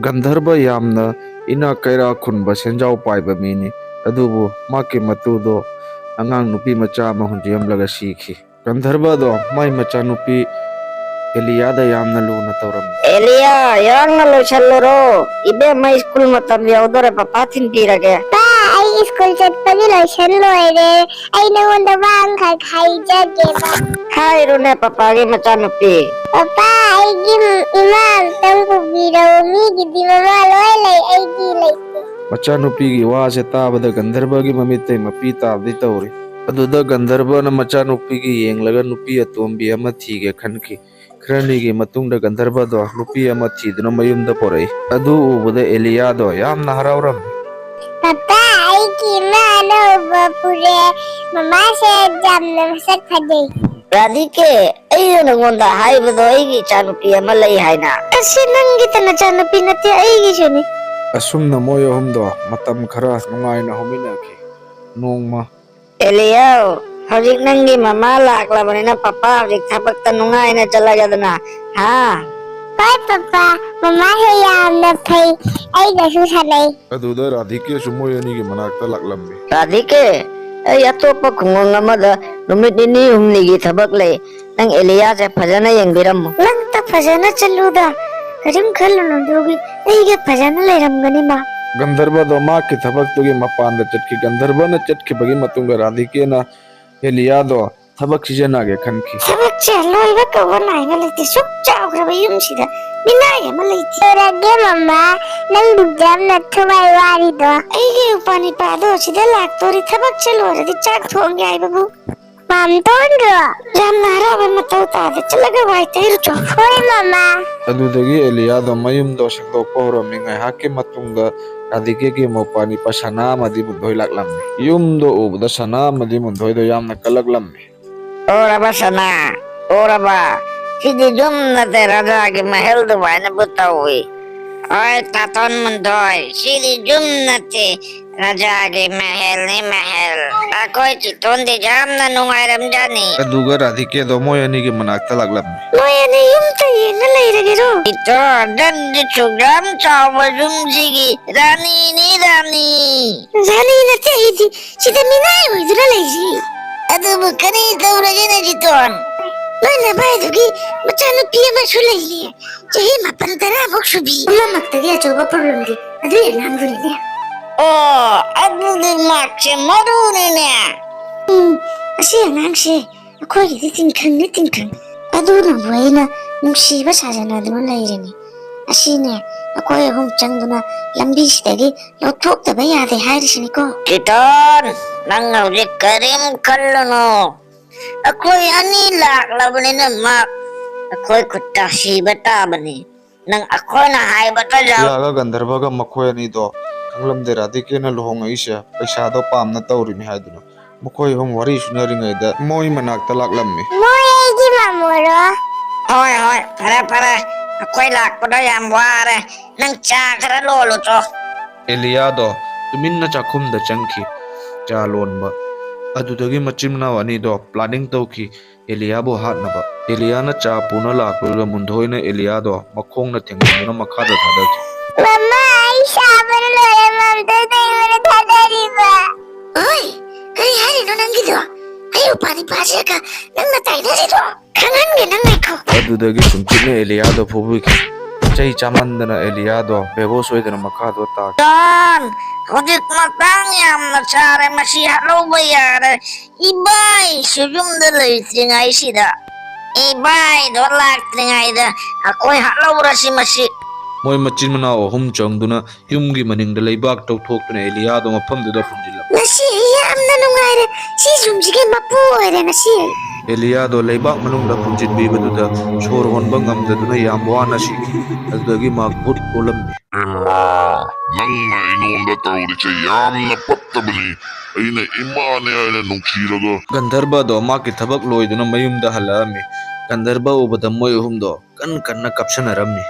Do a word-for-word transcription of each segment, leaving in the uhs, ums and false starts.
ꯒꯟꯙꯔꯕ ꯌꯥꯝꯅ ꯏꯅꯥꯛ ꯀꯩꯔꯥꯛ ꯈꯨꯟꯕ ꯁꯦꯟꯖꯥꯎ ꯄꯥꯏꯕ ꯃꯤꯅꯤ꯫ ꯑꯗꯨꯕꯨ ꯃꯍꯥꯛꯀꯤ ꯃꯇꯨꯗꯣ ꯑꯉꯥꯡ ꯅꯨꯄꯤ ꯃꯆꯥ ꯑꯃ ꯍꯨꯟꯖꯤꯟꯂꯒ ꯁꯤꯈꯤ꯫ ꯒꯟꯙꯔꯕꯗꯣ ꯃꯥꯏ ꯃꯆꯥꯅꯨꯄꯤ ꯑꯦꯂꯤꯌꯥꯗ ꯌꯥꯝꯅ ꯂꯨꯅ ꯇꯧꯔꯝꯃꯤ꯫ ꯑꯦꯂꯤꯌꯥ, ꯌꯥꯡꯅ ꯂꯣꯏꯁꯜꯂꯨꯔꯣ꯫ ꯏꯕꯦꯝꯃ, ꯁ꯭ꯀꯨꯜ ꯃꯇꯝ ꯌꯧꯗꯣꯔꯦ, ꯄꯄꯥ ꯊꯤꯟꯕꯤꯔꯒꯦ꯫ ꯄꯥ, ꯑꯩ ꯁ꯭ꯀꯨꯜ ꯆꯠꯄꯒꯤ ꯂꯣꯏꯁꯟ ꯂꯣꯏꯔꯦ꯫ ꯑꯩ ꯅꯉꯣꯟꯗ ꯋꯥ ꯑꯃꯈꯛ ꯍꯥꯏꯖꯒꯦꯕ꯫ ꯍꯥꯏꯔꯨꯅꯦ, ꯄꯄꯥꯒꯤ ꯃꯆꯥꯅꯨꯄꯤ꯫ ꯄꯄꯥ, ꯑꯩꯒꯤ ꯏꯃꯥ ꯑꯝꯇꯪ ꯄꯨꯕꯤꯔꯛꯎ, ꯃꯤꯒꯤꯗꯤ ꯃꯃꯥ ꯂꯣꯏ ꯂꯩ, ꯑꯩꯒꯤ ꯂꯩꯇꯦ꯫ ꯃꯆꯥꯅꯨꯄꯤꯒꯤ ꯋꯥꯁꯦ ꯇꯥꯕꯗ ꯒꯟꯙꯔꯕꯒꯤ ꯃꯃꯤꯠꯇꯩ ꯃꯄꯤ ꯇꯥꯕꯗꯤ ꯇꯧꯔꯤ꯫ ꯑꯗꯨꯗ ꯒꯟꯙꯔꯕꯅ ꯃꯆꯥꯅꯨꯄꯤꯒꯤ ꯌꯦꯡꯂꯒ ꯅꯨꯄꯤ ꯑꯇꯣꯝꯕꯤ ꯑꯃ ꯊꯤꯒꯦ ꯈꯟꯈꯤ꯫ ꯈꯔꯅꯤꯒꯤ ꯃꯇꯨꯡꯗ ꯒꯟꯙꯔꯕꯗꯣ ꯅꯨꯄꯤ ꯑꯃ ꯊꯤꯗꯨꯅ ꯃꯌꯨꯝꯗ ꯄꯣꯔꯛꯏ꯫ ꯑꯗꯨ ꯎꯕꯗ ꯑꯦꯂꯤꯌꯥꯗꯣ ꯌꯥꯝꯅ ꯍꯔꯥꯎꯔꯝꯃꯤ꯫ ꯄꯄꯥ, ꯑꯩꯒꯤ ꯏꯃꯥ ꯑꯅꯧꯕ ꯄꯨꯔꯦ꯫ ꯃꯃꯥꯁꯦ ꯌꯥꯝꯅ ꯃꯁꯛ ꯐꯖꯩ꯫ ꯔꯥꯙꯤꯀꯦ, ꯑꯩꯅ ꯅꯉꯣꯟꯗ ꯍꯥꯏꯕꯗꯣ ꯑꯩꯒꯤ ꯏꯆꯥꯅꯨꯄꯤ ꯑꯃ ꯂꯩ ꯍꯥꯏꯅ꯫ ꯑꯁꯤ ꯅꯪꯒꯤꯇ ꯅꯆꯥꯅꯨꯄꯤ ꯅꯠꯇꯦ, ꯑꯩꯒꯤꯁꯨꯅꯤ꯫ ꯑꯁꯨꯝꯅ ꯃꯣꯏ ꯑꯍꯨꯝꯗꯣ ꯃꯇꯝ ꯈꯔ ꯅꯨꯡꯉꯥꯏꯅ ꯍꯧꯃꯤꯟꯅꯈꯤ꯫ ꯅꯣꯡꯃ ꯑꯦꯂꯤꯌꯥꯎ, ꯍꯧꯖꯤꯛ ꯅꯪꯒꯤ ꯃꯃꯥ ꯂꯥꯛꯂꯕꯅꯤꯅ ꯄꯄꯥ ꯍꯧꯖꯤꯛ ꯊꯕꯛꯇ ꯅꯨꯡꯉꯥꯏꯅ ꯆꯠꯂꯒꯦꯗꯅ, ꯍꯥ? ꯍꯣꯏ ꯄꯄꯥ, ꯃꯃꯥꯁꯦ ꯌꯥꯝꯅ ꯐꯩ, ꯑꯩꯒꯁꯨ ꯁꯥꯟꯅꯩ꯫ ꯑꯗꯨꯗ ꯔꯥꯙꯤꯀꯦꯁꯨ ꯃꯣꯏ ꯑꯅꯤꯒꯤ ꯃꯅꯥꯛꯇ ꯂꯥꯛꯂꯝꯃꯤ꯫ ꯔꯥꯙꯤꯀꯦ, ꯑꯩ ꯑꯇꯣꯞꯄ ꯈꯨꯡꯒꯪ ꯑꯃꯗ ꯅꯨꯃꯤꯠ ꯅꯤꯅꯤ ꯍꯨꯝꯅꯤꯒꯤ ꯊꯕꯛ ꯂꯩ꯫ ꯅꯪ ꯑꯦꯂꯤꯌꯥꯁꯦ ꯐꯖꯅ ꯌꯦꯡꯕꯤꯔꯝꯃꯨ꯫ ꯅꯪꯇ ꯐꯖꯅ ꯆꯠꯂꯨꯗ, ꯀꯔꯤꯝ ꯈꯜꯂꯨꯅꯨ, ꯑꯗꯨꯒꯤ ꯑꯩꯒ ꯐꯖꯅ ꯂꯩꯔꯝꯒꯅꯤ ꯃꯥ꯫ ꯒꯟꯙꯔꯕꯗꯣ ꯃꯍꯥꯛꯀꯤ ꯊꯕꯛꯇꯨꯒꯤ ꯃꯄꯥꯟꯗ ꯆꯠꯈꯤ꯫ ꯒꯟꯙꯔꯕꯅ ꯆꯠꯈꯤꯕꯒꯤ ꯃꯇꯨꯡꯗ ꯔꯥꯙꯤꯀꯦꯅ ꯑꯦꯂꯤꯌꯥꯗꯣ ꯊꯕꯛ ꯁꯤꯖꯤꯟꯅꯒꯦ ꯈꯟꯈꯤ꯫ ꯊꯕꯛꯁꯦ ꯂꯣꯏꯕ ꯀꯧꯕ ꯅꯥꯏꯕ ꯂꯩꯇꯦ꯫ ꯁꯨꯛ ꯆꯥꯎꯈ꯭ꯔꯕ ꯌꯨꯝꯁꯤꯗ ꯃꯤꯅꯥꯏ ꯑꯃ ꯂꯩꯇꯦ꯫ ꯂꯣꯏꯔꯒꯦ ꯃꯃꯥ, ꯅꯪ ꯌꯥꯝꯅ ꯊꯋꯥꯏ ꯋꯥꯔꯤꯗꯣ꯫ ꯑꯩꯒꯤ ꯎꯄꯥ ꯅꯤꯄꯥꯗꯣ ꯁꯤꯗ ꯂꯥꯛꯇꯣꯔꯤ꯫ ꯊꯕꯛꯁꯦ ꯂꯣꯏꯔꯗꯤ ꯆꯥꯛ ꯊꯣꯡꯒꯦ ꯍꯥꯏꯕꯕꯨ꯫ ꯃꯥꯝꯇꯣꯟꯗ꯭ꯔꯣ? ꯌꯥꯝꯅ ꯍꯔꯥꯎꯕ ꯃꯇꯧ ꯇꯥꯗꯦ꯫ ꯆꯠꯂꯒ ꯋꯥꯏ ꯇꯩꯔꯨꯆꯣ꯫ ꯍꯣꯏ ꯃꯃꯥ꯫ ꯑꯗꯨꯗꯒꯤ ꯑꯦꯂꯤꯌꯥꯗꯣ ꯃꯌꯨꯝꯗꯣ ꯁꯦꯡꯗꯣꯛꯄ ꯍꯧꯔꯝꯃꯤ꯫ ꯉꯥꯏꯍꯥꯛꯀꯤ ꯃꯇꯨꯡꯗ ꯔꯥꯙꯤꯀꯦꯒꯤ ꯃꯧꯄꯥ ꯅꯤꯄꯥ ꯁꯅꯥ ꯑꯃꯗꯤ ꯃꯨꯟꯊꯣꯏ ꯂꯥꯛꯂꯝꯃꯤ꯫ ꯌꯨꯝꯗꯣ ꯎꯕꯗ ꯁꯅꯥ ꯑꯃꯗꯤ ꯃꯨꯟꯊꯣꯏꯗꯣ ꯌꯥꯝꯅ ꯀꯜꯂꯛꯂꯝꯃꯤ꯫ ꯑꯣꯔꯕ ꯁꯅꯥ, ꯑꯣꯔꯕ, ꯁꯤꯗꯤ ꯌꯨꯝ ꯅꯠꯇꯦ, ꯔꯥꯖꯥꯒꯤ ꯃꯍꯜ ꯑꯗꯨꯃꯥꯏꯅꯕꯨ ꯇꯧꯏ꯫ ꯍꯣꯏ ꯇꯥꯇꯣꯟ ꯃꯨꯟꯊꯣꯏ, ꯁꯤꯗꯤ ꯌꯨꯝ ꯅꯠꯇꯦ, ꯔꯥꯖꯥꯒꯤ ꯃꯍꯜꯅꯤ, ꯃꯍꯜ꯫ ꯑꯩꯈꯣꯏ ꯆꯤꯇꯣꯟꯗꯤ ꯌꯥꯝꯅ ꯅꯨꯡꯉꯥꯏꯔꯝꯖꯥꯠꯅꯤ꯫ ꯑꯗꯨꯒ ꯔꯥꯙꯤꯀꯦꯗꯣ ꯃꯣꯏ ꯑꯅꯤꯒꯤ ꯃꯅꯥꯛꯇ ꯂꯥꯛꯂꯝꯃꯤ꯫ ꯃꯣꯏ ꯑꯅꯤ ꯌꯨꯝꯗ ꯌꯦꯡꯉ ꯂꯩꯔꯒꯦꯔꯣ? ꯆꯤꯇꯣꯟ, ꯅꯪꯗꯤ ꯁꯨꯛ ꯌꯥꯝ ꯆꯥꯎꯕ ꯌꯨꯝꯁꯤꯒꯤ ꯔꯥꯅꯤꯅꯤ, ꯔꯥꯅꯤ꯫ ꯔꯥꯅꯤ ꯅꯠꯇꯦ ꯑꯩꯗꯤ, ꯁꯤꯗ ꯃꯤꯅꯥꯏ ꯑꯣꯏꯗꯨꯅ ꯂꯩꯔꯤ꯫ ꯑꯗꯨꯕꯨ ꯀꯔꯤ ꯇꯧꯔꯒꯦꯅꯦ ꯆꯤꯇꯣꯟ? ꯅꯣꯏ ꯅꯚꯥꯏꯗꯨꯒꯤ ꯃꯆꯥꯅꯨꯄꯤ ꯑꯃꯁꯨ ꯂꯩꯔꯤ, ꯆꯍꯤ ꯃꯥꯄꯟ ꯇꯔꯥꯃꯨꯛ ꯁꯨꯕꯤ꯫ ꯄꯨꯝꯅꯃꯛꯇꯒꯤ ꯑꯆꯧꯕ problemꯗꯤ ꯑꯗꯨꯒꯤ ꯑꯉꯥꯡꯗꯨꯅꯤꯅꯦ꯫ ꯑꯣ, ꯑꯗꯨꯗꯤ ꯃꯥꯛꯁꯦ ꯃꯔꯨꯅꯤꯅꯦ꯫ ꯎꯝ, ꯑꯁꯤ ꯑꯉꯥꯡꯁꯦ ꯑꯩꯈꯣꯏꯒꯤꯗꯤ ꯇꯤꯡꯈꯪꯅꯤ, ꯇꯤꯡꯈꯪ꯫ ꯑꯗꯨꯅꯕꯨ ꯑꯩꯅ ꯅꯨꯡꯁꯤꯕ ꯁꯥꯖꯅꯗꯨꯅ ꯂꯩꯔꯤꯅꯤ꯫ ꯑꯁꯤꯅꯦ ꯑꯩꯈꯣꯏ ꯑꯍꯨꯝ ꯆꯪꯗꯨꯅ ꯂꯝꯕꯤꯁꯤꯗꯒꯤ ꯂꯧꯊꯣꯛꯇꯕ ꯌꯥꯗꯦ ꯍꯥꯏꯔꯤꯁꯤꯅꯤꯀꯣ꯫ ꯆꯤꯇꯣꯟ, ꯅꯪ ꯍꯧꯖꯤꯛ ꯀꯔꯤꯝ ꯈꯜꯂꯨꯅꯨ꯫ ꯑꯩꯈꯣꯏ ꯑꯅꯤ ꯂꯥꯛꯂꯕꯅꯤꯅ ꯃꯥꯛ ꯑꯩꯈꯣꯏ ꯈꯨꯠꯇ ꯁꯤꯕ ꯇꯥꯕꯅꯤ꯫ ꯅꯪ ꯑꯩꯈꯣꯏꯅ ꯍꯥꯏꯕꯇ ꯌꯥꯎ- ꯂꯥꯛꯑꯒ ꯒꯟꯙꯔꯕꯒ ꯃꯈꯣꯏ ꯑꯅꯤꯗꯣ ꯈꯪꯂꯝꯗꯦ ꯔꯥꯙꯤꯀꯦꯅ ꯂꯨꯍꯣꯡꯉꯛꯏꯁꯦ ꯄꯩꯁꯥꯗꯣ ꯄꯥꯝꯅ ꯇꯧꯔꯤꯅꯤ ꯍꯥꯏꯗꯨꯅ꯫ ꯃꯈꯣꯏ ꯑꯍꯨꯝ ꯋꯥꯔꯤ ꯁꯨꯅꯔꯤꯉꯩꯗ ꯃꯣꯏ ꯃꯅꯥꯛꯇ ꯂꯥꯛꯂꯝꯃꯤ꯫ ꯃꯣꯏ ꯑꯩꯒꯤ ꯃꯥꯃꯣꯔꯣ? ꯍꯣꯏ, ꯍꯣꯏ, ꯐꯔꯦ, ꯐꯔꯦ, ꯑꯩꯈꯣꯏ ꯂꯥꯛꯄꯗ ꯌꯥꯝ ꯋꯥꯔꯦ, ꯅꯪ ꯆꯥ ꯈꯔ ꯂꯣꯜꯂꯨꯆꯣ꯫ ꯑꯦꯂꯤꯌꯥꯗꯣ ꯇꯨꯃꯤꯟꯅ ꯆꯥꯛꯈꯨꯝꯗ ꯆꯪꯈꯤ꯫ ꯆꯥ ꯂꯣꯟꯕ꯫ ꯑꯗꯨꯗꯒꯤ ꯃꯆꯤꯟ ꯃꯅꯥꯎ ꯑꯅꯤꯗꯣ planning ꯇꯧꯈꯤ ꯑꯦꯂꯤꯌꯥꯕꯨ ꯍꯥꯠꯅꯕ꯫ ꯑꯦꯂꯤꯌꯥꯅ ꯆꯥ ꯄꯨꯅ ꯂꯥꯛꯄꯗꯨꯗ ꯃꯨꯟꯊꯣꯏꯅ ꯑꯦꯂꯤꯌꯥꯗꯣ ꯃꯈꯣꯡꯅ ꯊꯦꯡꯖꯤꯟꯗꯨꯅ ꯃꯈꯥꯗ ꯊꯥꯗꯈꯤ꯫ ꯃꯃꯥ, ꯑꯩ ꯁꯥꯕꯅ ꯂꯣꯏꯔꯦ, ꯃꯝꯗꯣꯏꯗ ꯑꯩꯉꯣꯟꯗ ꯊꯥꯗꯔꯤꯕ꯫ ꯑꯣꯏ, ꯀꯔꯤ ꯍꯥꯏꯔꯤꯅꯣ ꯅꯪꯒꯤꯗꯣ? ꯑꯩ ꯎꯄꯥꯗꯤ ꯄꯥꯖꯔꯒ ꯅꯪꯅ ꯇꯥꯏꯅꯔꯤꯗꯣ? ꯈꯪꯍꯟꯒꯦ ꯅꯪ ꯉꯥꯏꯈꯣ꯫ ꯑꯗꯨꯗꯒꯤ ꯁꯨꯝꯆꯤꯠꯅ ꯑꯦꯂꯤꯌꯥꯗꯣ ꯐꯨꯕꯤꯈꯤ꯫ ꯆꯩ ꯆꯥꯃꯟꯗꯅ ꯑꯦꯂꯤꯌꯥꯗꯣ ꯕꯦꯕꯣꯁ ꯑꯣꯏꯗꯅ ꯃꯈꯥꯗꯣ ꯇꯥꯈꯤ꯫ ꯆꯤꯇꯣꯟ, ꯍꯧꯖꯤꯛ ꯃꯇꯥꯡ ꯌꯥꯝꯅ ꯆꯥꯔꯦ, ꯃꯁꯤ ꯍꯥꯠꯍꯧꯕ ꯌꯥꯔꯦ꯫ ꯏꯕꯥꯏꯁꯨ ꯌꯨꯝꯗ ꯂꯩꯇ꯭ꯔꯤꯉꯩꯁꯤꯗ ꯏꯕꯥꯏꯗꯣ ꯂꯥꯛꯇ꯭ꯔꯤꯉꯩꯗ ꯑꯩꯈꯣꯏ ꯍꯥꯠꯍꯧꯔꯁꯤ ꯃꯁꯤ꯫ ꯃꯣꯏ ꯃꯆꯤꯟ ꯃꯅꯥꯎ ꯑꯍꯨꯝ ꯆꯪꯗꯨꯅ ꯌꯨꯝꯒꯤ ꯃꯅꯤꯡꯗ ꯂꯩꯕꯥꯛ ꯇꯧꯊꯣꯛꯇꯨꯅ ꯑꯦꯂꯤꯌꯥꯗꯣ ꯃꯐꯝꯗꯨꯗ ꯐꯨꯝꯖꯤꯜꯂꯝꯃꯤ꯫ ꯉꯁꯤ ꯑꯩ ꯌꯥꯝꯅ ꯅꯨꯡꯉꯥꯏꯔꯦ, ꯁꯤ ꯌꯨꯝꯁꯤꯒꯤ ꯃꯄꯨ ꯑꯣꯏꯔꯦ ꯉꯁꯤ ꯑꯩ꯫ ꯑꯦꯂꯤꯌꯥꯗꯣ ꯂꯩꯕꯥꯛ ꯃꯅꯨꯡꯗ ꯐꯨꯝꯖꯤꯟꯕꯤꯕꯗꯨꯗ ꯁꯣꯔ ꯍꯣꯟꯕ ꯉꯝꯗꯗꯨꯅ ꯌꯥꯝ ꯋꯥꯅ ꯁꯤꯈꯤ꯫ ꯑꯗꯨꯗꯒꯤ ꯃꯍꯥꯛ ꯚꯨꯠ ꯑꯣꯜꯂꯝꯃꯤ꯫ ꯏꯃꯥ, ꯅꯪꯅ ꯑꯩꯉꯣꯟꯗ ꯇꯧꯔꯤꯁꯦ ꯌꯥꯝꯅ ꯐꯠꯇꯕꯅꯤ꯫ ꯑꯩꯅ ꯏꯃꯥꯅꯦ ꯍꯥꯏꯅ ꯅꯨꯡꯁꯤꯔꯒ꯫ ꯒꯟꯙꯔꯕꯗꯣ ꯃꯍꯥꯛꯀꯤ ꯊꯕꯛ ꯂꯣꯏꯗꯨꯅ ꯃꯌꯨꯝꯗ ꯍꯜꯂꯛꯑꯝꯃꯤ꯫ ꯒꯟꯙꯔꯕ ꯎꯕꯗ ꯃꯣꯏ ꯑꯍꯨꯝꯗꯣ ꯀꯟ ꯀꯟꯅ ꯀꯞꯁꯟꯅꯔꯝꯃꯤ꯫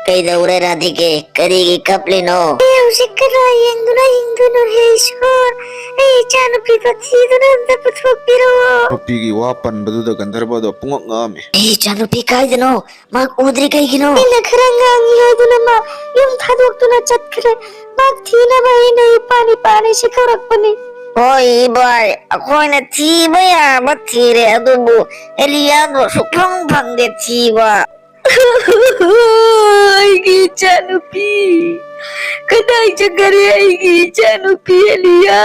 ꯀꯩꯗꯧꯔꯦ ꯔꯥꯙꯤꯀꯦ? ꯀꯔꯤꯒꯤ ꯀꯞꯂꯤꯅꯣ? ꯁꯤ ꯀꯅꯥ ꯌꯦꯡꯗꯨꯅ ꯍꯤꯡꯗꯣꯏꯅꯣ ꯍꯦ ꯏꯁꯣꯔ? ꯑꯩ ꯏꯆꯥꯅꯨꯄꯤꯗꯣ ꯊꯤꯗꯨꯅ ꯑꯝꯇ ꯄꯨꯊꯣꯛꯄꯤꯔꯛꯑꯣ꯫ ꯅꯨꯄꯤꯒꯤ ꯋꯥ ꯄꯟꯕꯗꯨꯗ ꯒꯟꯙꯔꯕꯗꯣ ꯄꯨꯡꯉꯛ ꯉꯛꯑꯝꯃꯤ꯫ ꯑꯩ ꯏꯆꯥꯅꯨꯄꯤ ꯀꯥꯏꯗꯅꯣ? ꯃꯍꯥꯛ ꯎꯗ꯭ꯔꯤ ꯀꯩꯒꯤꯅꯣ? ꯑꯩꯅ ꯈꯔ ꯉꯥꯡꯉꯤ ꯍꯥꯏꯗꯨꯅ ꯃꯥ ꯌꯨꯝ ꯊꯥꯗꯣꯛꯇꯨꯅ ꯆꯠꯈ꯭ꯔꯦ꯫ ꯃꯍꯥꯛ ꯊꯤꯅꯕ ꯑꯩꯅ ꯏꯄꯥ ꯅꯤꯄꯥꯅꯤꯁꯤ ꯀꯧꯔꯛꯄꯅꯤ꯫ ꯍꯣꯏ ꯏꯕꯥꯏ, ꯑꯩꯈꯣꯏꯅ ꯊꯤꯕ ꯌꯥꯕ ꯊꯤꯔꯦ, ꯑꯗꯨꯕꯨ ꯑꯦꯂꯤꯌꯥꯗꯣ ꯁꯨꯛꯐꯪ ꯐꯪꯗꯦ ꯊꯤꯕ꯫ ꯑꯩꯒꯤ ꯏꯆꯥꯅꯨꯄꯤ, ꯀꯗꯥꯏ ꯆꯠꯈꯔꯦ ꯑꯩꯒꯤ ꯏꯆꯥꯅꯨꯄꯤ ꯑꯦꯂꯤꯌꯥ?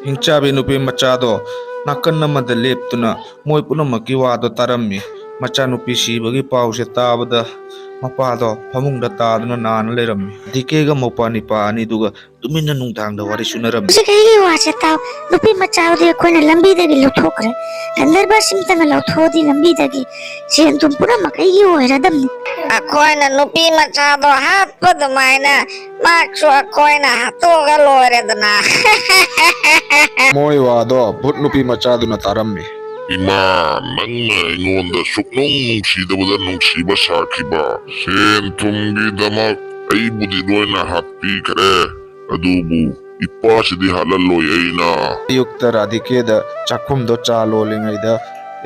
ꯍꯤꯡꯆꯥꯕꯤ ꯅꯨꯄꯤ ꯃꯆꯥꯗꯣ ꯅꯥꯀꯟ ꯑꯃꯗ ꯂꯦꯞꯇꯨꯅ ꯃꯣꯏ ꯄꯨꯝꯅꯃꯛꯀꯤ ꯋꯥꯗꯣ ꯇꯥꯔꯝꯃꯤ꯫ ꯃꯆꯥꯅꯨꯄꯤ ꯁꯤꯕꯒꯤ ꯄꯥꯎꯁꯦ ꯇꯥꯕꯗ ꯃꯄꯥꯗꯣ ꯐꯃꯨꯡꯗ ꯇꯥꯗꯨꯅ ꯅꯥꯅ ꯂꯩꯔꯝꯃꯤ꯫ ꯗꯤ ꯀꯦꯒ ꯃꯧꯄꯥ ꯅꯤꯄꯥ ꯑꯅꯤꯗꯨꯒ ꯇꯨꯃꯤꯟꯅ ꯅꯨꯡꯗꯥꯡꯗ ꯋꯥꯔꯤ ꯁꯨꯅꯔꯝꯃꯤ꯫ ꯍꯧꯖꯤꯛ ꯑꯩꯒꯤ ꯋꯥꯁꯦ ꯇꯥꯎ꯫ ꯅꯨꯄꯤ ꯃꯆꯥꯗꯤ ꯑꯩꯈꯣꯏꯅ ꯂꯝꯕꯤꯗꯒꯤ ꯂꯧꯊꯣꯛꯈ꯭ꯔꯦ꯫ ꯒꯟꯙꯔꯕꯁꯤꯡꯇꯅ ꯂꯧꯊꯣꯛꯑꯗꯤ ꯂꯝꯕꯤꯗꯒꯤ ꯁꯦꯟ ꯊꯨꯝ ꯄꯨꯝꯅꯃꯛ ꯑꯩꯒꯤ ꯑꯣꯏꯔꯗꯝꯅꯤ꯫ ꯑꯩꯈꯣꯏꯅ ꯅꯨꯄꯤ ꯃꯆꯥꯗꯣ ꯍꯥꯠꯄ ꯑꯗꯨꯃꯥꯏꯅ ꯃꯍꯥꯛꯁꯨ ꯑꯩꯈꯣꯏꯅ ꯍꯥꯠꯇꯣꯛꯑꯒ ꯂꯣꯏꯔꯦꯗꯅ꯫ ꯃꯣꯏ ꯋꯥꯗꯣ ꯚꯨꯠ ꯅꯨꯄꯤ ꯃꯆꯥꯗꯨꯅ ꯇꯥꯔꯝꯃꯤ꯫ ꯏꯃꯥ, ꯅꯪꯅ ꯑꯩꯉꯣꯟꯗ ꯁꯨꯛꯅꯨꯡ ꯅꯨꯡꯁꯤꯗꯕꯗ ꯅꯨꯡꯁꯤꯕ ꯁꯥꯈꯤꯕ, ꯁꯦꯟ ꯊꯨꯝꯒꯤꯗꯃꯛ ꯑꯩꯕꯨꯗꯤ ꯂꯣꯏꯅ ꯍꯥꯠꯄꯤꯈ꯭ꯔꯦ, ꯑꯗꯨꯕꯨ ꯏꯄꯥꯁꯤꯗꯤ ꯍꯥꯠꯍꯜꯂꯣꯏ ꯑꯩꯅ꯫ ꯑꯌꯨꯛꯇ ꯔꯥꯙꯤꯀꯦꯗ ꯆꯥꯛꯈꯨꯝꯗꯣ ꯆꯥ ꯂꯣꯜꯂꯤꯉꯩꯗ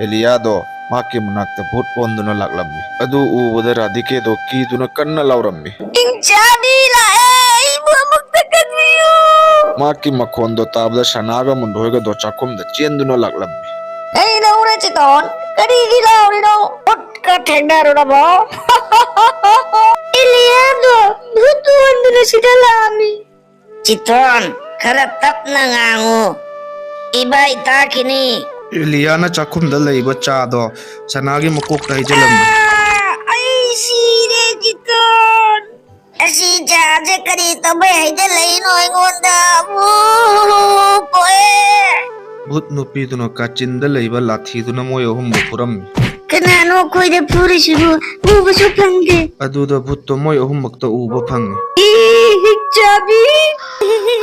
ꯑꯦꯂꯤꯌꯥꯗꯣ ꯃꯍꯥꯛꯀꯤ ꯃꯅꯥꯛꯇ ꯚꯨꯠ ꯑꯣꯟꯗꯨꯅ ꯂꯥꯛꯂꯝꯃꯤ꯫ ꯑꯗꯨ ꯎꯕꯗ ꯔꯥꯙꯤꯀꯦꯗꯣ ꯀꯤꯗꯨꯅ ꯀꯟꯅ ꯂꯥꯎꯔꯝꯃꯤ꯫ ꯍꯤꯡꯆꯥꯕꯤ ꯂꯥꯛꯑꯦ, ꯑꯩꯕꯨ ꯑꯃꯨꯛꯇ ꯀꯟꯕꯤꯌꯨ꯫ ꯃꯍꯥꯛꯀꯤ ꯃꯈꯣꯟꯗꯣ ꯇꯥꯕꯗ ꯁꯅꯥꯒ ꯃꯨꯟꯗꯣꯏꯒꯗꯣ ꯆꯥꯛꯈꯨꯝꯗ ꯆꯦꯟꯗꯨꯅ ꯂꯥꯛꯂꯝꯃꯤ꯫ ꯀꯩꯗꯧꯔꯦ ꯆꯤꯇꯣꯟ? ꯀꯔꯤꯒꯤ ꯂꯥꯎꯔꯤꯅꯣ? ꯈꯨꯠꯀ ꯊꯦꯡꯅꯔꯨꯔꯕꯣ? ꯑꯦꯂꯤꯌꯥꯗꯣ ꯚꯨꯠ ꯑꯣꯟꯗꯨꯅ ꯁꯤꯗ ꯂꯥꯛꯑꯝꯃꯤ꯫ ꯆꯤꯇꯣꯟ, ꯈꯔ ꯇꯞꯅ ꯉꯥꯡꯉꯨ꯫ ꯏꯕꯥꯏ ꯇꯥꯈꯤꯅꯤ꯫ ꯑꯦꯂꯤꯌꯥꯅ ꯆꯥꯛꯈꯨꯝꯗ ꯂꯩꯕ ꯆꯥꯗꯣ ꯁꯅꯥꯒꯤ ꯃꯀꯣꯛꯇ ꯍꯩꯖꯤꯜꯂꯝꯃꯤ꯫ ꯑꯥ, ꯑꯩ ꯁꯤꯔꯦ, ꯆꯤꯇꯣꯟ꯫ ꯑꯁꯤ ꯆꯥꯁꯦ ꯀꯔꯤ ꯇꯧꯕꯩ ꯍꯩꯖꯤꯜꯂꯛꯏꯅꯣ ꯑꯩꯉꯣꯟꯗ? ꯎ, ꯄꯣꯛꯑꯦ꯫ ꯚꯨꯠ ꯅꯨꯄꯤꯗꯨꯅ ꯀꯥꯆꯤꯟꯗ ꯂꯩꯕ ꯂꯥꯊꯤꯗꯨꯅ ꯃꯣꯏ ꯑꯍꯨꯝꯕꯨ ꯐꯨꯔꯝꯃꯤ꯫ ꯀꯅꯥꯅꯣ ꯑꯩꯈꯣꯏꯗ ꯐꯨꯔꯤꯁꯤꯕꯨ? ꯎꯕꯁꯨ ꯐꯪꯗꯦ꯫ ꯑꯗꯨꯗ ꯚꯨꯠꯇꯣ ꯃꯣꯏ ꯑꯍꯨꯝꯃꯛꯇ ꯎꯕ ꯐꯪꯉꯤ꯫ ꯏ, ꯍꯤꯡꯆꯥꯕꯤ!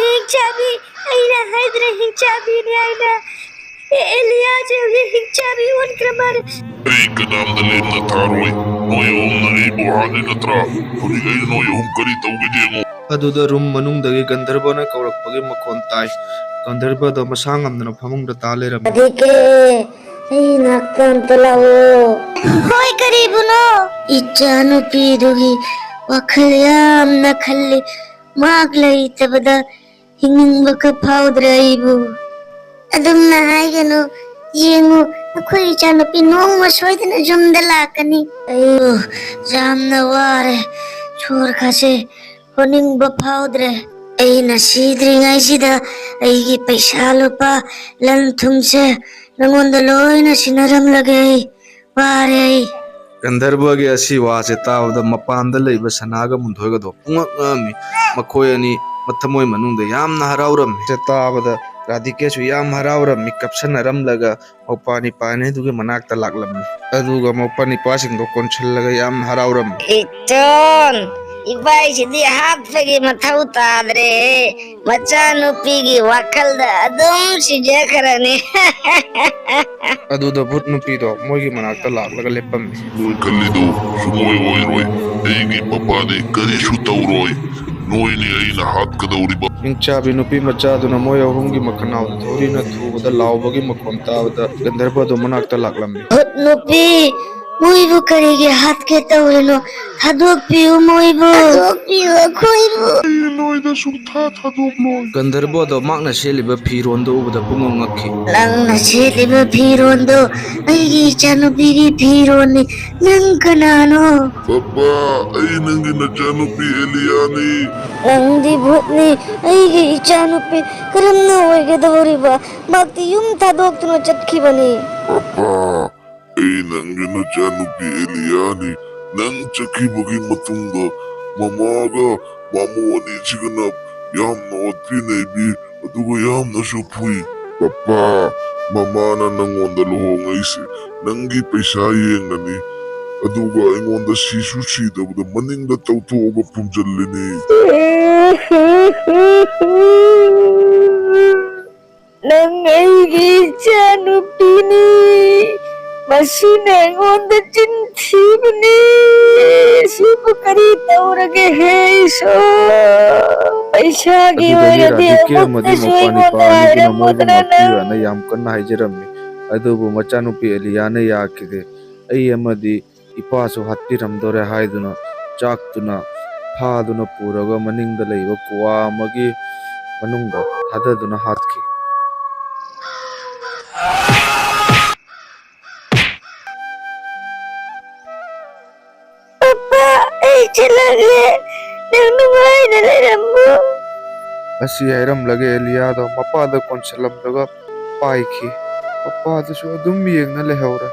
ꯍꯤꯡꯆꯥꯕꯤ! ꯑꯩꯅ ꯍꯥꯏꯗ꯭ꯔꯦ ꯍꯤꯡꯆꯥꯕꯤꯅꯤ ꯍꯥꯏꯅ꯫ ꯑꯦ, ꯑꯦꯂꯤꯌꯥꯁꯦ ꯍꯧꯖꯤꯛ ꯍꯤꯡꯆꯥꯕꯤ ꯑꯣꯟꯈ꯭ꯔ ꯃꯥꯜꯂꯦ꯫ ꯑꯩ ꯀꯅꯥꯝꯇ ꯂꯦꯝꯅ ꯊꯥꯔꯣꯏ꯫ ꯅꯣꯏ ꯑꯍꯨꯝꯅ ꯑꯩꯕꯨ ꯍꯥꯠꯂꯤ ꯅꯠꯇ꯭ꯔꯥ? ꯍꯧꯖꯤꯛ ꯑꯩ ꯅꯣꯏ ꯑꯍꯨꯝ ꯀꯔꯤ ꯇꯧꯒꯦ ꯌꯦꯡꯉꯣ꯫ ꯑꯗꯨꯗ ꯔꯨꯝ ꯃꯅꯨꯡꯗꯒꯤ ꯒꯟꯙꯔꯕꯅ ꯀꯧꯔꯛꯄꯒꯤ ꯃꯈꯣꯟ ꯇꯥꯏ꯫ ꯒꯟꯙꯔꯕꯗꯣ ꯃꯁꯥ ꯉꯝꯗꯅ ꯐꯃꯨꯡꯗ ꯇꯥ ꯂꯩꯔꯝꯃꯤ꯫ "ꯔꯥꯙꯤꯀꯦ, ꯑꯩ ꯅꯥꯛꯇ ꯑꯝꯇ ꯂꯥꯛꯑꯣ꯫" "ꯍꯣꯏ, ꯀꯔꯤꯕꯨꯅꯣ?" "ꯏꯆꯥꯅꯨꯄꯤꯗꯨꯒꯤ ꯋꯥꯈꯜ ꯌꯥꯝꯅ ꯈꯜꯂꯤ꯫ ꯃꯍꯥꯛ ꯂꯩꯇꯕꯗ ꯍꯤꯡꯅꯤꯡꯕꯒ ꯐꯥꯎꯗ꯭ꯔꯦ ꯑꯩꯕꯨ꯫" "ꯑꯗꯨꯝꯅ ꯍꯥꯏꯒꯅꯨ꯫ ꯌꯦꯡꯉꯨ, ꯑꯩꯈꯣꯏ ꯏꯆꯥꯅꯨꯄꯤ ꯅꯣꯡꯃ ꯁꯣꯏꯗꯅ ꯌꯨꯝꯗ ꯂꯥꯛꯀꯅꯤ꯫" "ꯑꯩ ꯌꯥꯝꯅ ꯋꯥꯔꯦ꯫ ꯁꯣꯔ ꯈꯥꯁꯦ ꯍꯣꯅꯤꯡꯕ ꯐꯥꯎꯗ꯭ꯔꯦ꯫ ꯑꯩꯅ ꯁꯤꯗ꯭ꯔꯤꯉꯩꯁꯤꯗ ꯑꯩꯒꯤ ꯄꯩꯁꯥ ꯂꯨꯄꯥ, ꯂꯟ ꯊꯨꯝꯁꯦ ꯅꯉꯣꯟꯗ ꯂꯣꯏꯅ ꯁꯤꯟꯅꯔꯝꯂꯒꯦ꯫ ꯑꯩ ꯋꯥꯔꯦ ꯑꯩ꯫" ꯒꯟꯙꯔꯕꯒꯤ ꯑꯁꯤ ꯋꯥꯁꯦ ꯇꯥꯕꯗ ꯃꯄꯥꯟꯗ ꯂꯩꯕ ꯁꯅꯥꯒ ꯃꯨꯟꯊꯣꯏꯒꯗꯣ ꯄꯨꯡꯉꯛ ꯉꯛꯑꯝꯃꯤ꯫ ꯃꯈꯣꯏ ꯑꯅꯤ ꯃꯊꯃꯣꯏ ꯃꯅꯨꯡꯗ ꯌꯥꯝꯅ ꯍꯔꯥꯎꯔꯝꯃꯤ꯫ ꯁꯦ ꯇꯥꯕꯗ ꯔꯥꯙꯤꯀꯦꯁꯨ ꯌꯥꯝ ꯍꯔꯥꯎꯔꯝꯃꯤ꯫ ꯀꯞꯁꯟꯅꯔꯝꯂꯒ ꯃꯧꯄꯥ ꯅꯤꯄꯥꯅꯤ ꯑꯗꯨꯒꯤ ꯃꯅꯥꯛꯇ ꯂꯥꯛꯂꯝꯃꯤ꯫ ꯑꯗꯨꯒ ꯃꯧꯄꯥ ꯅꯤꯄꯥꯁꯤꯡꯗꯣ ꯀꯣꯟꯁꯤꯜꯂꯒ ꯌꯥꯝꯅ ꯍꯔꯥꯎꯔꯝꯃꯤ꯫ "ꯏꯆꯣꯟ, ꯏꯕꯥꯏꯁꯤꯗꯤ ꯍꯥꯠꯄꯒꯤ ꯃꯊꯧ ꯇꯥꯗ꯭ꯔꯦ꯫ ꯃꯆꯥꯅꯨꯄꯤꯒꯤ ꯋꯥꯈꯜꯗ ꯑꯗꯨꯝ ꯁꯤꯖꯈ꯭ꯔꯅꯤ꯫" ꯑꯗꯨꯗ ꯚꯨꯠ ꯅꯨꯄꯤꯗꯣ ꯃꯣꯏꯒꯤ ꯃꯅꯥꯛꯇ ꯂꯥꯛꯂꯒ ꯂꯦꯞꯄꯝꯃꯤ꯫ "ꯅꯣꯏ ꯈꯜꯂꯤꯗꯨ ꯁꯨꯡꯑꯣꯏ ꯑꯣꯏꯔꯣꯏ꯫ ꯑꯩꯒꯤ ꯄꯄꯥꯗꯤ ꯀꯔꯤꯁꯨ ꯇꯧꯔꯣꯏ꯫ ꯅꯣꯏꯅꯤ ꯑꯩꯅ ꯍꯥꯠꯀꯗꯧꯔꯤꯕ꯫" ꯍꯤꯡꯆꯥꯕꯤ ꯅꯨꯄꯤ ꯃꯆꯥꯗꯨꯅ ꯃꯣꯏ ꯑꯍꯨꯝꯒꯤ ꯃꯈꯅꯥꯎꯗ ꯊꯧꯔꯤꯅ ꯊꯨꯕꯗ ꯂꯥꯎꯕꯒꯤ ꯃꯈꯣꯟ ꯇꯥꯕꯗ ꯒꯟꯙꯔꯕꯗꯣ ꯃꯅꯥꯛꯇ ꯂꯥꯛꯂꯝꯃꯤ꯫ "ꯚꯨꯠ ꯅꯨꯄꯤ, ꯃꯣꯏꯕꯨ ꯀꯔꯤꯒꯤ ꯍꯥꯠꯀꯦ ꯇꯧꯔꯤꯅꯣ? ꯊꯥꯗꯣꯛꯄꯤꯌꯨ ꯃꯣꯏꯕꯨ꯫ ꯊꯥꯗꯣꯛꯄꯤꯌꯨ ꯑꯩꯈꯣꯏꯕꯨ꯫" "ꯑꯩ ꯅꯣꯏꯗ ꯁꯨꯡꯊꯥ ꯊꯥꯗꯣꯛꯂꯣꯏ꯫" ꯒꯟꯙꯔꯕꯗꯣ ꯃꯍꯥꯛꯅ ꯁꯦꯠꯂꯤꯕ ꯐꯤꯔꯣꯟꯗꯣ ꯎꯕꯗ ꯄꯨꯡꯉꯛ ꯉꯛꯈꯤ꯫ "ꯅꯪꯅ ꯁꯦꯠꯂꯤꯕ ꯐꯤꯔꯣꯟꯗꯣ ꯑꯩꯒꯤ ꯏꯆꯥꯅꯨꯄꯤꯒꯤ ꯐꯤꯔꯣꯟꯅꯤ꯫ ꯅꯪ ꯀꯅꯥꯅꯣ?" "ꯄꯄꯥ, ꯑꯩ ꯅꯪꯒꯤ ꯅꯆꯥꯅꯨꯄꯤ ꯑꯦꯂꯤꯌꯥꯅꯤ꯫" "ꯅꯪꯗꯤ ꯚꯨꯠꯅꯤ, ꯑꯩꯒꯤ ꯏꯆꯥꯅꯨꯄꯤ ꯀꯔꯝꯅ ꯑꯣꯏꯒꯗꯧꯔꯤꯕ? ꯃꯍꯥꯛꯇꯤ ꯌꯨꯝ ꯊꯥꯗꯣꯛꯇꯨꯅ ꯆꯠꯈꯤꯕꯅꯤ꯫" "ꯄꯄꯥ, ꯑꯩ ꯅꯪꯒꯤ ꯅꯆꯥꯅꯨꯄꯤ ꯑꯦꯂꯤꯌꯥꯅꯤ꯫ ꯅꯪ ꯆꯠꯈꯤꯕꯒꯤ ꯃꯇꯨꯡꯗ ꯃꯃꯥꯒ ꯃꯃꯣ ꯑꯅꯤꯁꯤꯒꯅ ꯌꯥꯝꯅ ꯑꯣꯠꯄꯤ ꯅꯩꯕꯤ, ꯑꯗꯨꯒ ꯌꯥꯝꯅꯁꯨ ꯐꯨꯏ꯫ ꯄꯄꯥ, ꯃꯃꯥꯅ ꯅꯪꯉꯣꯟꯗ ꯂꯨꯍꯣꯡꯉꯛꯏꯁꯦ ꯅꯪꯒꯤ ꯄꯩꯁꯥ ꯌꯦꯡꯅꯅꯤ꯫ ꯑꯗꯨꯒ ꯑꯩꯉꯣꯟꯗ ꯁꯤꯁꯨ ꯁꯤꯗꯕꯗ ꯃꯅꯤꯡꯗ ꯇꯧꯊꯣꯛꯑꯒ ꯐꯨꯝꯖꯤꯜꯂꯤꯅꯤ꯫" "ꯅꯪ ꯑꯩꯒꯤ ꯏꯆꯥꯅꯨꯄꯤꯅꯤ꯫ ꯃꯁꯤꯅ ꯑꯩꯉꯣꯟꯗ ꯆꯤꯟ ꯊꯤꯕꯅꯤ꯫ ꯁꯤꯕꯨ ꯀꯔꯤ ꯇꯧꯔꯒꯦ ꯍꯦ ꯏꯁꯣꯔ? ꯄꯩꯁꯥꯒꯤ ꯑꯗꯨꯗꯒꯤ ꯑꯣꯏꯔꯗꯤ ꯔꯥꯙꯤꯀꯦ ꯑꯃꯨꯛꯇꯁꯨ ꯑꯃꯗꯤ ꯃꯄꯥ ꯑꯩꯉꯣꯟꯗ ꯅꯤꯄꯥ ꯑꯅꯤꯗꯨꯅ ꯃꯣꯏꯕꯨ ꯍꯥꯏꯔꯝꯃꯨꯗꯅ ꯅꯪ꯫ ꯉꯥꯛꯄꯤꯌꯨ ꯍꯥꯏꯅ ꯌꯥꯝ ꯀꯟꯅ ꯍꯥꯏꯖꯔꯝꯃꯤ꯫ ꯑꯗꯨꯕꯨ ꯃꯆꯥꯅꯨꯄꯤ ꯑꯦꯂꯤꯌꯥꯅ ꯌꯥꯈꯤꯗꯦ꯫ ꯑꯩ ꯑꯃꯗꯤ ꯏꯄꯥꯁꯨ ꯍꯥꯠꯄꯤꯔꯝꯗꯣꯔꯦ ꯍꯥꯏꯗꯨꯅ ꯆꯥꯛꯇꯨꯅ ꯐꯥꯗꯨꯅ ꯄꯨꯔꯒ ꯃꯅꯤꯡꯗ ꯂꯩꯕ ꯀꯨꯋꯥ ꯑꯃꯒꯤ ꯃꯅꯨꯡꯗ ꯊꯥꯗꯗꯨꯅ ꯍꯥꯠꯈꯤ꯫ ꯄꯄꯥ, ꯑꯩ ꯆꯠꯂꯒꯦ꯫ ꯅꯪ ꯅꯨꯡꯉꯥꯏꯅ ꯂꯩꯔꯝꯃꯨ꯫ ꯑꯁꯤ ꯍꯥꯏꯔꯝꯂꯒ ꯑꯦꯂꯤꯌꯥꯗꯣ ꯃꯄꯥꯗ ꯀꯣꯟꯁꯤꯜꯂꯝꯂꯒ ꯄꯥꯏꯈꯤ꯫ ꯃꯄꯥꯗꯨꯁꯨ ꯑꯗꯨꯝ ꯌꯦꯡꯅ ꯂꯩꯍꯧꯔꯦ꯫